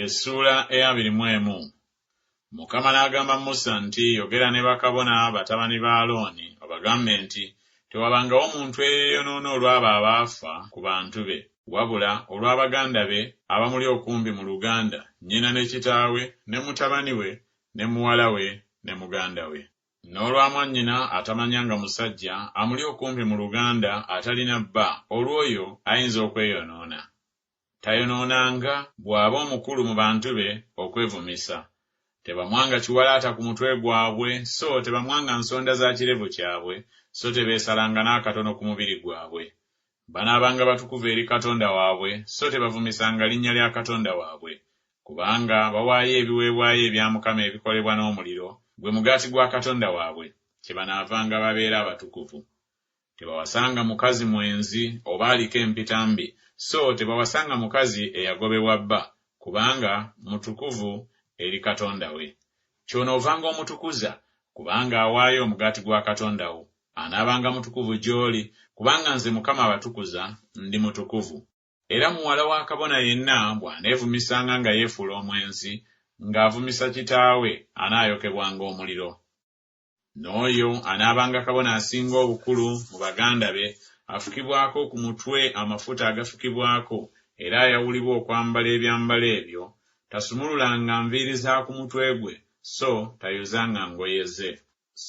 Essuula ey'abiri mu emu. Mukama n'agamba Musa nti, Yogera ne bakabona, batabani ba Alooni, obagambe nti, Tewabangawo muntu eyeeyonoona olw'abo abaafa ku bantu be, wabula olwa baganda be abamuli okumpi mu luganda, nnyina ne kitaawe, ne mutabani we, ne muwala we, ne muganda we. N'olwa mwannyina atamanyanga musajja, amuli okumpi mu luganda, atalina bba, olw'oyo ayinza okweyonoona. Tayonoonanga, bw'aba omukulu mu bantu be, okwevumisa. Tebamwanga kiwalaata ku mutwe gwabwe, so tebamwanga nsonda za kirevu kyabwe, so tebeesalanga n'akatono ku mubiri gwabwe. Banaabanga batukuvu eri Katonda waabwe, so tebavumisanga linnya lya Katonda waabwe. Kubanga bawaayo ebiweebwayo ebya Mukama ebikolebwa n'omuliro, gwe mugaati gwa Katonda waabwe, kyebanaavanga babeera abatukuvu. Tebawasanga mukazi mwenzi oba aliko empitambi, so tebawasanga mukazi eyagobebwa bba, kubanga mutukuvu eri Katonda we. Ky'onoovanga omutukuza, kubanga awaayo omugaati gwa Katonda wo. Anaabanga mutukuvu gy'oli, kubanga nze Mukama abatukuza, ndi mutukuvu. Era muwala wa kabona yenna bw'aneevumisanga nga yeefuula omwenzi, ng'avumisa kitaawe, anaayokebwanga omuliro. N'oyo anaabanga kabona asinga obukulu mu baganda be, afukibwako ku mutwe amafuta agafukibwako, era ayawulibwa okwambala ebyambalo ebyo, tasumululanga nviiri za ku mutwe gwe, so tayuzanga ngoye ze.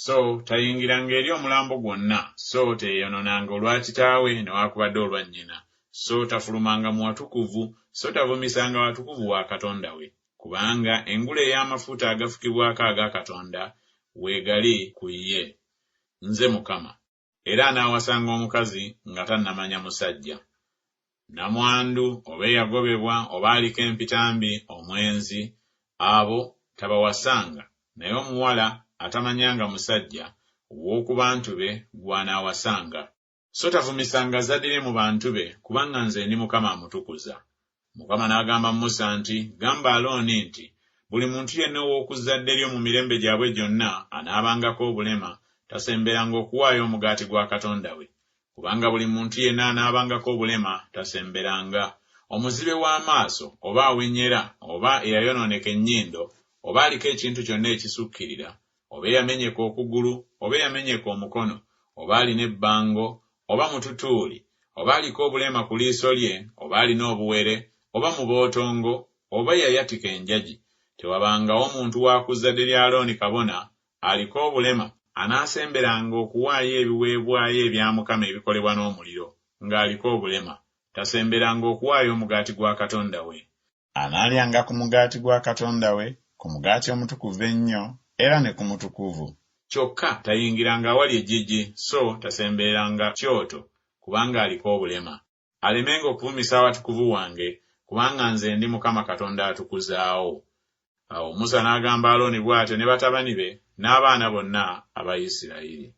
So tayingiranga eri omulambo gwonna, so teyeeyononanga olwa kitaawe newakubadde olwa nnyina, so tafulumanga mu watukuvu, so tavumisanga watukuvu wa Katonda we. Kubanga engule ey'amafuta agafukibwako aga Katonda weegali ku ye. Nze Mukama. Era anaawasanga omukazi nga tannamanya musajja. Nnamwandu, oba eyagobebwa, oba aliko empitambi, omwenzi, abo tabawasanga, naye omuwala atamanyanga musajja, ow'oku bantu be gw'anaawasanga. So tavumisanga zzadde lye mu bantu be, kubanga nze ndi Mukama amutukuza. Mukama n'agamba Musa nti, Gamba Alooni nti, Buli muntu yenna ow'oku zzadde lyo mu mirembe gyabwe gyonna anaabangako obulema, tasemberanga okuwaayo omugaati gwa Katonda we. Kubanga buli muntu yenna anaabangako obulema tasemberanga. Omuzibe w'amaaso, oba awenyera, oba eyayonooneka ennyindo, oba aliko ekintu kyonna ekisukkirira, oba eyamenyeka okugulu, oba eyamenyeka omukono, oba alina ebbango, oba mututuuli, oba aliko obulema ku liiso lye, oba alina obuwere, oba mubootongo, oba eyayatika enjagi, tewabangawo muntu wa ku zzadde lya Alooni kabona aliko obulema anaasemberanga okuwaayo ebiweebwayo ebya Mukama ebikolebwa n'omuliro, ng'aliko obulema, tasemberanga okuwaayo omugaati gwa Katonda we. Anaalyanga ku mugaati gwa Katonda we, ku mugaati omutukuvu ennyo, era ne ku mutukuvu. Kyokka tayingiranga awali eggigi so tasembereranga kyoto, kubanga aliko obulema, alemenga okuvumisa awatukuvu wange, kubanga nze ndi Mukama Katonda atukuzaawo. Awo Musa n'agamba Alooni bw'atyo ne batabani be n'abaana bonna aba Isirayiri.